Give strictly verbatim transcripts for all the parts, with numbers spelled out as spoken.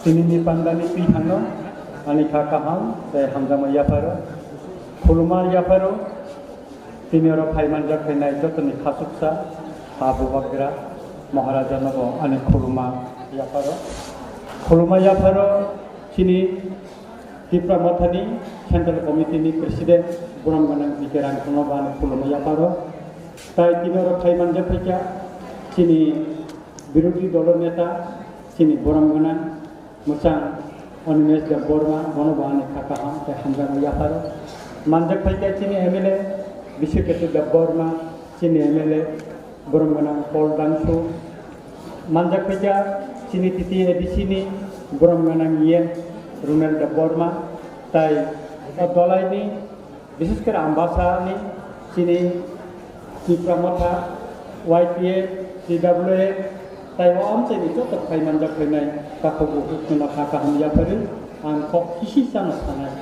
Tinini pandani twi thangno ani kha kaham tei hamjakma yapharo. Khuluma yapharo. Tini oro phai manjak phainai jotoni khasuksa ha bubagra Maharaja nobo ani khuluma yapharo. Khuluma yapharo chini Tipra Mothani Central Committee ni President Borom Gwnang B K Rangkhol nobo ani khuluma yapharo. Tai tini oro phai manjak phaikha chini Birodhi Dolo Neta chini Borom Gwnang Mwchang Animesh Debbarma, bono bo ani kha kaham tei hamjakma yapharo. Manjak phaikha chini M L A Biswakirti Debbarma, chini M L A Borom Gwnang Paul Dangsu. Manjak phaikha chini T T A D C ni Borom Gwnang Yen Runel Debbarma, tai o dolaini Bishesh kore Ambasani chini Tipra Motha, Y P F, T W F, tai o amchaini joto phai manjak phainai takhuk bukhuk no kha kaham yapharwi ang kok kisi chana sanai.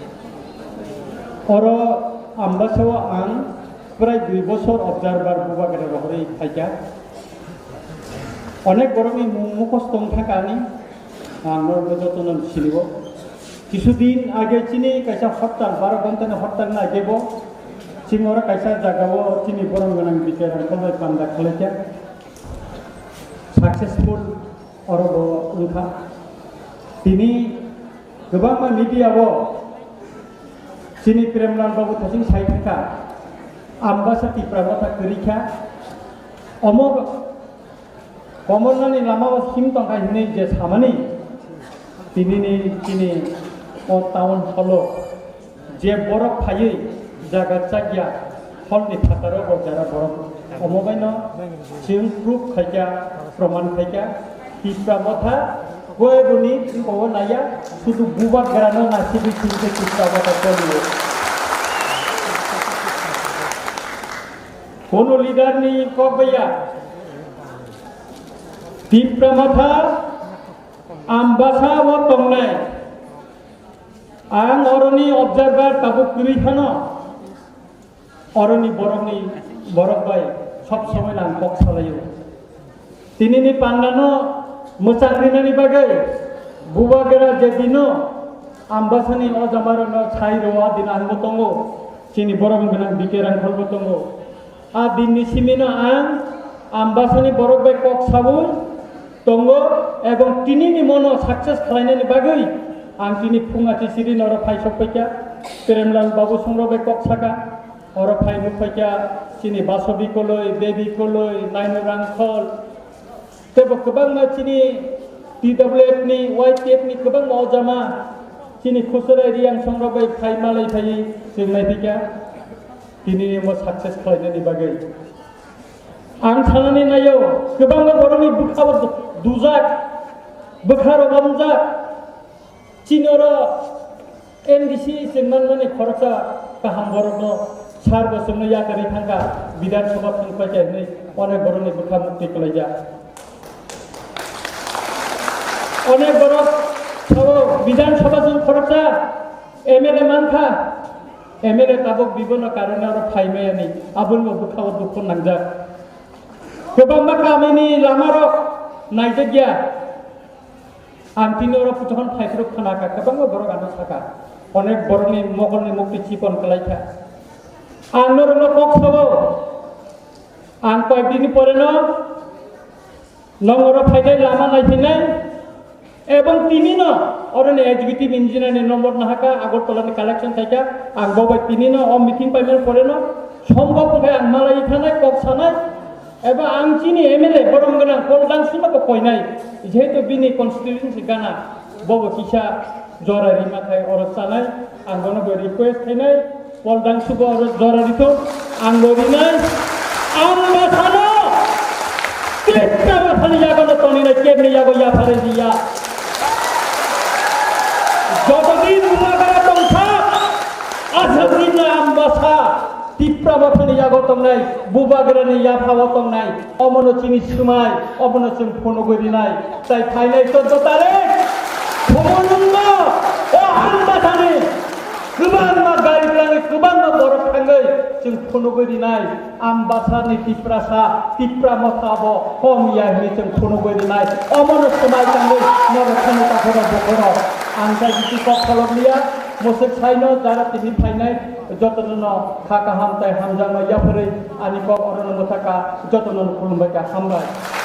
Oro Ambasao ang prai dui bosor observer bubagra rohorwi phaikha. Onek borokni mung mukhosto wng thangkha ani, ang norokno jotono sinio. Kisudin age chini kaisa hortal, baro ghontani hortal ni age bo, chini oro kaisa jagao chini Borom Gwnang B K Rangkhol bai panda khwlaikha. Successful oro bo wngkha. Tini kwbangma media o chini Premlal babu thasing sai thangkha, Ambasa Tipra Motha kwrwi kha. Omo Komornani lamao sim tongkha hinwi je samani, tinini chini o town hall-o je borok phaiwi jaga chakya hall-ni phataro bo jara borok omo baino chwng proof khaikha, proman khaikha, Tipra Motha koi boni tongwi naiya, sudu bubagrano nasibwi chwngkhe Tipra Motha koi. Kono leader-ni kok baiya. Tipra Motha Ambasa o tongnai. Ang oroni observer tabuk kwrwi phano oroni borokni borok bai sob somoi ang kok salaio. Tinini pandano mwchang rinani bagwi bubagra je dino Ambasani o jamarokno sai rwo, a din ang bo tongo, chini Borom Gwnang B K Rangkhol bo tongo. A dinni simino ang Ambasani borok bai kok saui tongo ebong tinini mono success khlainani bagwi ang tini phunga chisiri noro phai sok paikha, Premlal Babu Songrok bai kok saka, oro phai nuk paikha chini Basobi Koloi, Baby Koloi, Nainu Rangkhol, teibo kwbangma chini T W F ni, Y P F ni kwbangma ojama chini Khusrai Riang Songrok bai phai malai phaiwi chwng nai paikha. Tini mo success khlainani bagwi ang sanani naio, kwbangma borokni bwkhao du-, dujak, bwkha romjak. Chini oro M D C chwng manmani khoroksa kaham borokno sar bo chwngno yakarwi thangkha, Bidhan Sabha thang paikha hinwi onek borokni bwkha mukti kwlaijak. Onek borok sao Bidhan Sabha chwng khoroksa M L A mankha, M L A tabuk bibono karone oro phai maya ni, aboni bo bwkhao dukhu nangjak. Kwbangma kamini lamarok naijakya. Ang tini oro puthokon phaiphuru khnakha, kwbangma borok ano sakha. Onek borokni mokolni mukti chikon kwlaikha. Ang norokno kok sao, ang koyekdinni poreno Nong oro phainai lama naiphinai, ebong tinino oroni executive engineer ni number nahaka, Agartala ni collection khaika, ang bo bai tinino o meeting paimani poreno sombok wngkha ang malai thanai, kok sanai, eba ang chini M L A borom gwnang Paul Dangsu no bo koinai, jehetu bini constituency gana, bo bo kisa jora rima khai oro chanai, ang bono bo request khainai, Paul Dangsu bo oro jora rito, ang bo rinai, ang bo sano, Tipra Mothani yago no toni nai, kebni yago yaphare di ya. Joto din bubagra tongsa, asal din na ang basa, Tipra Mothani yago tongnai, bubagra ni yaphao tongnai, omono chini swmai, omono chwng phunugwi rinai, tai phainai chordo tarik, phunugno, o ang basani, Kwbangma gari twlangwi kwbangma borok thangwi chwng Phunugwi rinai, Ambasani Tiprasa, Tipra Motha bo kom ya hwnwi chwng phunugwi rinai. Omono swmai tangwi norok kheno takhorok bokhorok. Ang khe bisi kok kholok liya, mwswk saino jara tini phainai jotono no kha kaham tei hamjakma yapharwi ani kok orono mwthaka jotono no khulumbai kha, hambai.